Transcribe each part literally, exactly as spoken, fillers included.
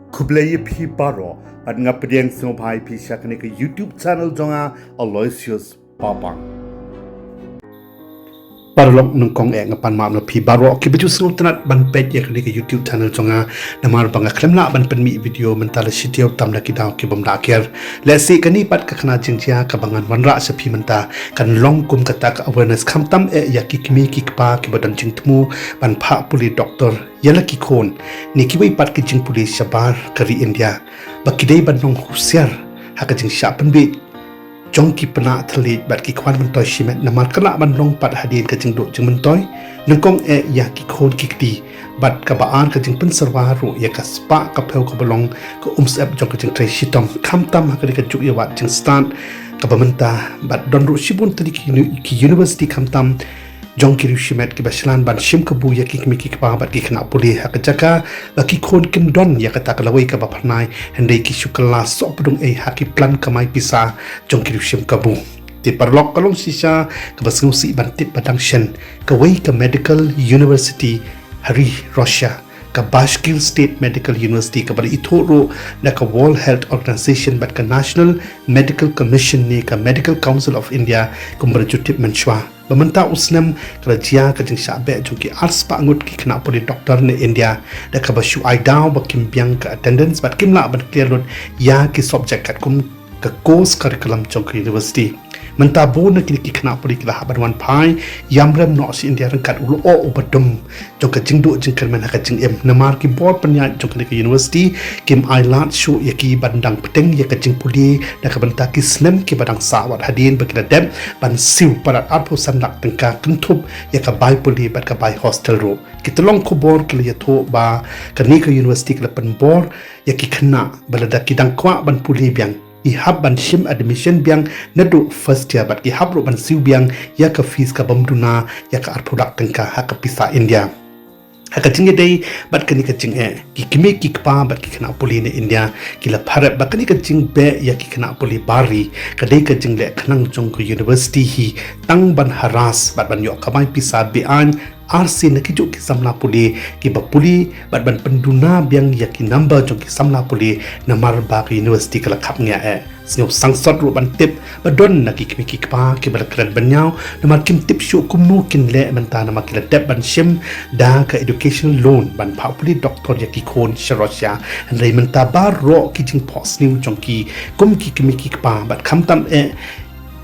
Khublei ïa phi baroh, bad nga pdiang sngewbha ïa phi sha kane ka YouTube channel jong nga, Aloysius Papang. Paralok, nyngkong eh nga pan map na phi baroh kiba ju sngewtynnat ban peit ïa kane ka YouTube channel jong nga, namar ba nga khlem lah ban pynmih video mynta la shi taïew tam na ki daw ki bym da ker. Lehse kane pat ka kane ka jingjia kaba ngan wanrah sha phi mynta kan long kum kata ka awareness, khamtam eh ïa ki kmie ki kpa kiba don jingthmu ban phah pule doktor ïa la ki khun ne kiwei pat ki jingpule shabar ka ri India, ba ki dei ban long husiar ha ka jingshah pynbeit jong ki pynah thylliej bad ki khwan myntoi shimet, namar ka lah ban long pat hadien ka jingduh jingmyntoi. Nyngkong eh ïa ki khun ki kti, bad kaba ar ka jingpynsyrwa ruh ïa ka spah ka phew kaba long ka umsyep jong ka jingtrei shitom, khamtam ha kane ka juk ïa wad jingstad kaba mynta, bad don ruh shibun tylli ki uni-, ki university khamtam jong ki riew shimet kiba shlan ban shim kabu ïa ki kmie ki kpa bad ki khynnah pule, ha ka jaka ba ki khun kim don ïa kata ka lawei kaba phyrnai, hynrei ki shu kylla soh pdung ei ha ki plan kamai pisa jong ki riew shim kabu. Te paralok, ka long shisha kaba sngewsih ban tip ba dang shen kawei ka medical university ha ri Russia, ka Bashkir State Medical University, kaba la ithuh ruh na ka World Health Organization bad ka National Medical Commission ne ka Medical Council of India, kumba la ju tip mynshuwa. Ba mynta u snem ka la jia ka jingshah beh jong ki arspah ngut ki khynnah pule doktor na India, da kaba shu ai daw ba kim biang ka attendance bad kim lah ban clear lut ïa ki subject katkum ka course curriculum jong ka university. Mynta bun na kine ki khynnah pule ki la hap ban wan phai ïamrem noh sha India ryngkat u lyoh uba dum jong ka jingduh jingkyrmen ha ka jingim, namar ki bor pynïaid jong kane ka university kim ai lad shuh ïa ki ban dang bteng ïa ka jingpule na ka bynta ki snem kiba dang sah, wat hadien ba ki la dep ban siew palat arphew san lak tyngka kynthup ïa ka bai pule bad ka bai hostel ruh. Ki tyllong khubor ki la ïathuh ba kane ka university ka la pynbor ïa ki khynnah ba lada ki dang kwah ban pule biang, ki hap ban shim admission biang naduh first year bad ki hap ruh ban siew biang ïa ka fees ka bym duna ïa ka arphew lak tyngka ha ka pisa India. Ha ka jingïadei bad kane ka jingeh, ki kmie ki kpa bad ki khynnah pule na India ki la pharep ba kane ka jingbeh ïa ki khynnah pule bar ri ka dei ka jingleh khnang jong ka university hi, tang ban harass bad ban ïoh kamai pisa be-aiñ arsien na ki juh ki samla pule kiba pule bad ban pynduna biang ïa ki number jong ki samla pule, namar ba ka university ka la khapngiah eh. Sngew sangsot ruh ban tip ba don na ki kmie ki kpa kiba la kren bynñiaw, namar kim tip shuh kumno kin leh mynta, namar ki la dep ban shim da ka educational loan ban phah pule doktor ïa ki khun sha Russia. Hynrei mynta baroh ki jingphohsniew jong ki kum ki kmie ki kpa bad khamtam eh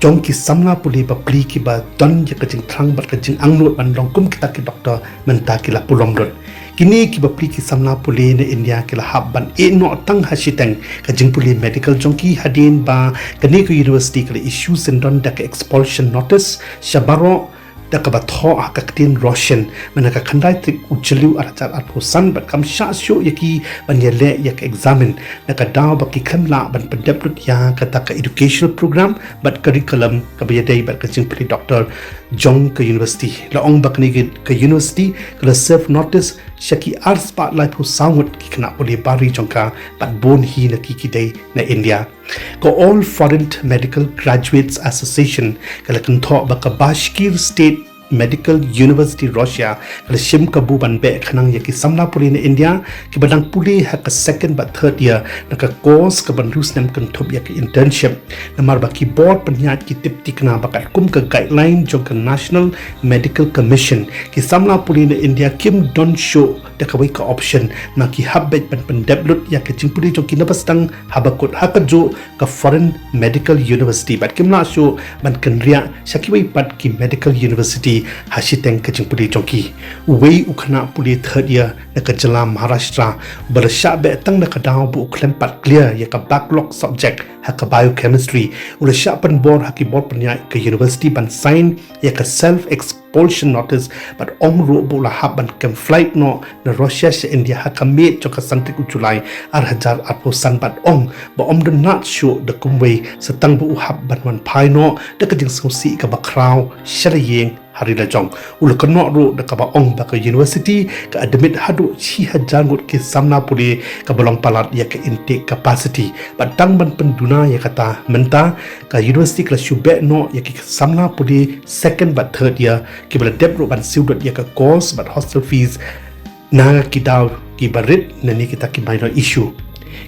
jong ki samla pule bapli kiba don ïa ka jingthrang bad ka jingangnud ban long kum kita ki doktor mynta ki la pulom lut. Kine ki bapli ki samla pule na India ki la hap ban ïeh noh tang ha shiteng ka jingpule medical jong ki hadien ba kane ka university ka la issue syndon da ka expulsion notice sha baroh, da kaba thoh ha ka ktien Russian mynta ka khyndai tarik u Jylliew ar hajar arphew san, bad kam shah shuh ïa ki ban ïaleh ïa ka examine na ka daw ba ki khlem lah ban pyndep lut ïa kata ka educational program bad curriculum kaba ïadei bad ka jingpule doktor jong ka university. La ong ba kane ka university ka la serve notice sha ki arspah laiphew saw ngut ki khynnah pule bar ri jong ka, bad bun hi na ki ki dei na India. Ka All Foreign Medical Graduates Association ka la kynthoh ba ka Bashkir State Medical University Russia ka la shim kabu ban beh khnang ïa ki samla pule na India kiba dang pule ha ka second bad third year na ka course kaba hynriew snem kynthup ïa ka internship, namar ba ki bor pynïaid ki tip thikna ba katkum ka guideline jong ka National Medical Commission, ki samla pule na India kim don shuh da kawei ka option, namar ki hap beit ban pyndep lut ïa ka jingpule jong ki na ba sdang haba kut ha kajuh ka foreign medical university, bad kim lah shuh ban kynriah sha kiwei pat ki medical university ha shiteng ka jingpule jong ki. Uwei u khynnah pule third year na ka jylla Maharashtra, uba la shah beh tang na ka daw ba u khlem pat clear ïa ka backlog subject ha ka biochemistry, u la shah pynbor ha ki bor pynïaid ka university ban sign ïa ka self expulsion notice, bad ong ruh ba u la hap ban kem flight noh na Russia sha India ha ka miet jong ka san tarik u July ar hajar arphew san, bad ong ba ym don lad shuh da kumwei sa tang ba u hap ban wan phai noh da ka jingsngewsih kaba khraw sha la ïing ha ri la jong. U la kynnoh ruh da kaba ong ba ka university ka admit haduh shi hajar ngut ki samla pule kaba long palat ïa ka intake capacity, bad tang ban pynduna ïa kata mynta ka university ka la shu beh noh ïa ki samla pule second bad third year kiba la dep ruh ban siew lut ïa ka course bad hostel fees na ki daw kiba rit ne kita ki minor issue.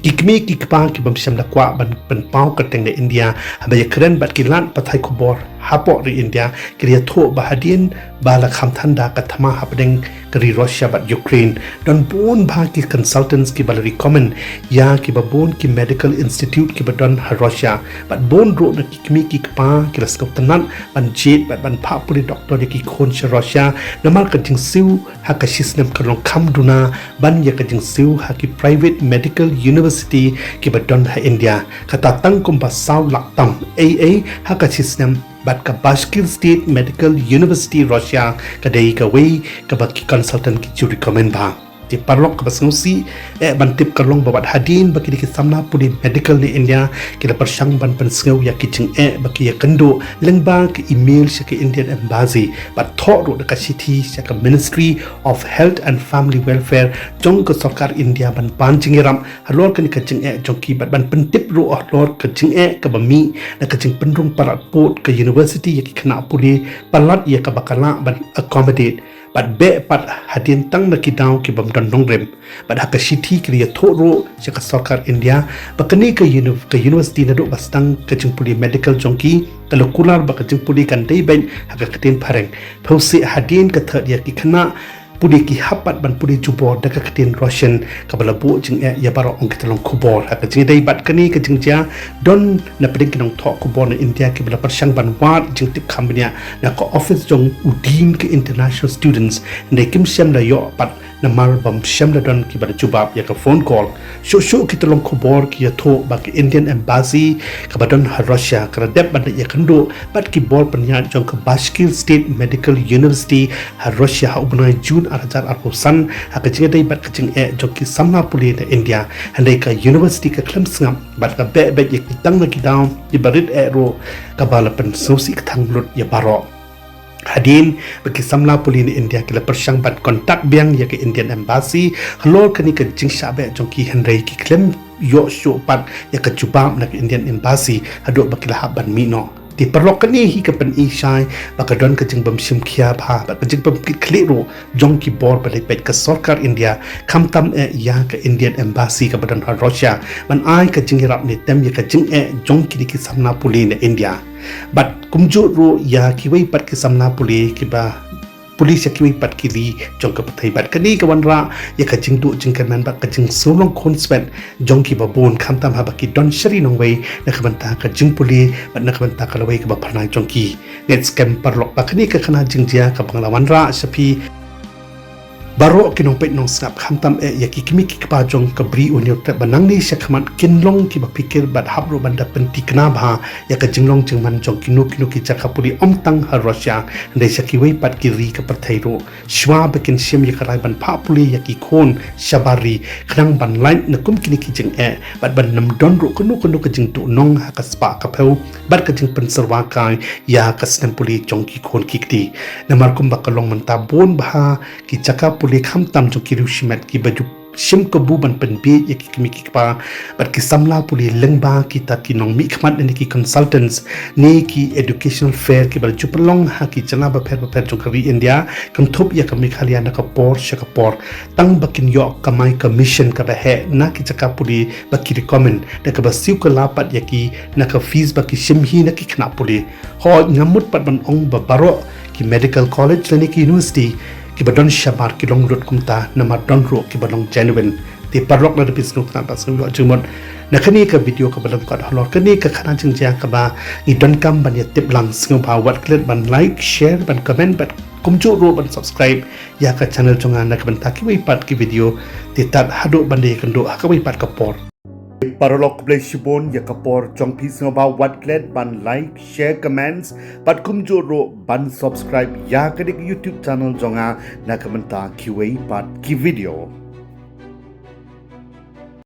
Ki kmie ki kpa ki bym shym la kwah ban pynpaw kyrteng na India haba ïakren bad ki lad pathai khubor hapoh ri India ki la ïathuh ba hadien ba la kham than da ka thma hapdeng ka ri Russia bad Ukraine, don bun bha ki consultants ki ba la recommend ïa ki ba bun ki medical institute ki ba don ha Russia, bad bun ruh na ki kmie ki kpa ki la sngewtynnat ban jied bad ban phah pule doktor ïa ki khun sha Russia, namar ka jingsiew ha ka shisnem ka long kham duna ban ïa ka jingsiew ha ki private medical university ki ba don ha India. Kata tang kumba saw lak tam ei ei ha ka shisnem, bad ka Bashkir State Medical University Russia ka dei kawei kaba ki consultant ki ju recommend bha. Te paralok, kaba sngewsih eh ban tip ka long ba wat hadien ba kine ki samla pule medical na India ki la pyrshang ban pynsngew ïa ki jingeh ba ki ïakynduh lyngba ka email sha ka Indian Embassy bad thoh ruh da ka shithi sha ka Ministry of Health and Family Welfare jong ka sorkar India ban pan jingïarap halor kane ka jingeh jong ki bad ban pyntip ruh halor ka jingeh kaba mih na ka jingpynrung palat pud ka university ïa ki khynnah pule palat ïa kaba ka lah ban accommodate. Bad beh pat hadien tang na ki daw ki bym don nongrim. Bad ha ka shithi ki la ïathuh ruh sha ka sorkar India ba kane ka uni-, ka university naduh ba sdang ka jingpule medical jong ki ka la kular ba ka jingpule kan dei beit ha ka ktien phareng. Phewse hadien ka thad ïa ki khynnah pule ki hap pat ban pule jubor da ka ktien Russian kaba la buh jingeh ïa baroh, ong ki tyllong khubor. Ha ka jingïadei bad kane ka jingjia, don na pdeng ki nongthoh khubor na India kiba la pyrshang ban wad jingtip kham bniah na ka office jong u Dean ka International Students, hynrei kim shym la ïoh pat namar bym shym la don kiba la jubab ïa ka phone call. Shuh shuh ki tyllong khubor ki ïathuh ba ka Indian Embassy kaba don ha Russia ka la dep ban da ïakynduh bad ki bor pynïaid jong ka Bashkir State Medical University ha Russia ha u bnai June ar hajar arphew san ha ka jingïadei bad ka jingeh jong ki samla pule na India. Hynrei ka university ka khlem sngap bad ka beh beit ïa ki tang na ki daw kiba rit eh ruh, kaba la pynsngewsih kthang lut ïa baroh. Hadien ba ki samla pule na India ki la pyrshang ban contact biang ïa ka Indian Embassy halor kane ka jingshah beh jong ki, hynrei ki khlem ïoh shuh pat ïa ka jubab na ka Indian Embassy haduh ba ki la hap ban mih noh. Te paralok, kane hi ka pyni shai ba ka don ka jingbym shim khia bha bad ka jingbym kit khlieh ruh jong ki bor ba leit beit ka sorkar India, khamtam eh ïa ka Indian Embassy kaba don ha Russia ban ai ka jingïarap ne tem ïa ka jingeh jong kine ki samla pule na India. Bad kumjuh ruh ïa kiwei pat ki samla pule kiba pule sha kiwei pat ki ri jong ka pyrthei. Bad kane ka wanrah ïa ka jingduh jingkyrmen bad ka jingsngewlong khunswet jong kiba bun, khamtam haba ki don sha ri nongwei na ka bynta ka jingpule bad na ka bynta ka lawei kaba phyrnai jong ki. Ngeit skhem paralok ba kane ka khana jingjia kaba nga la wanrah sha phi baroh ki nongpeit nongsngap, khamtam eh ïa ki kmie ki kpa jong ka Bri U Hynñiewtrep, ba nangne shakhmat kin long kiba phikir bad hap ruh ban da pyntikna bha ïa ka jinglong jingman jong kino kino ki jaka pule, ym tang ha Russia, hynrei sha kiwei pat ki ri ka pyrthei ruh. Shuwa ba kin shim ïa ka rai ban phah pule ïa ki khun shabar ri, khnang ban lait na kum kine ki jingeh bad ban ym don ruh kano kano ka jingtuh nong ha ka spah ka phew bad ka jingpynsyrwa kai ïa ka snem pule jong ki khun ki kti. Namar kumba ka long mynta, bun bha ki jaka pule khamtam jong ki riew shimet kiba ju shim kabu ban pynbiej ïa ki kmie ki kpa bad ki samla pule lyngba kita ki nongmihkhmat ne ki consultants ne ki educational fair kiba la ju pynlong ha ki jylla bapher bapher jong ka ri India, kynthup ïa ka Meghalaya na ka por sha ka por, tang ba kin ïoh kamai commission kaba heh na ki jaka pule ba ki recommend, da kaba siew kylla pat ïa ki na ka fees ba ki shim hi na ki khynnah pule. Hooid, ngam mut pat ban ong ba baroh ki medical college lane ki university kiba don shabar ki long lut kumta, namar don ruh kiba long genuine. Te paralok, lada phi sngewtynnat bad sngewïoh jingmut na kane ka video kaba lyngkot halor kane ka khana jingjia kaba ngi donkam ban ïatip lang, sngewbha wat klet ban like, share, ban comment bad kumjuh ruh ban subscribe ïa ka channel jong nga na ka bynta kiwei pat ki video. Te tad haduh ban da ïakynduh ha kawei pat ka por. Paralok, khublei shibun ïa ka por jong phi, sngewbha wat klet ban like, share, comments bad kumjuh ruh ban subscribe ïa kane ka YouTube channel jong nga na ka bynta kiwei pat ki video.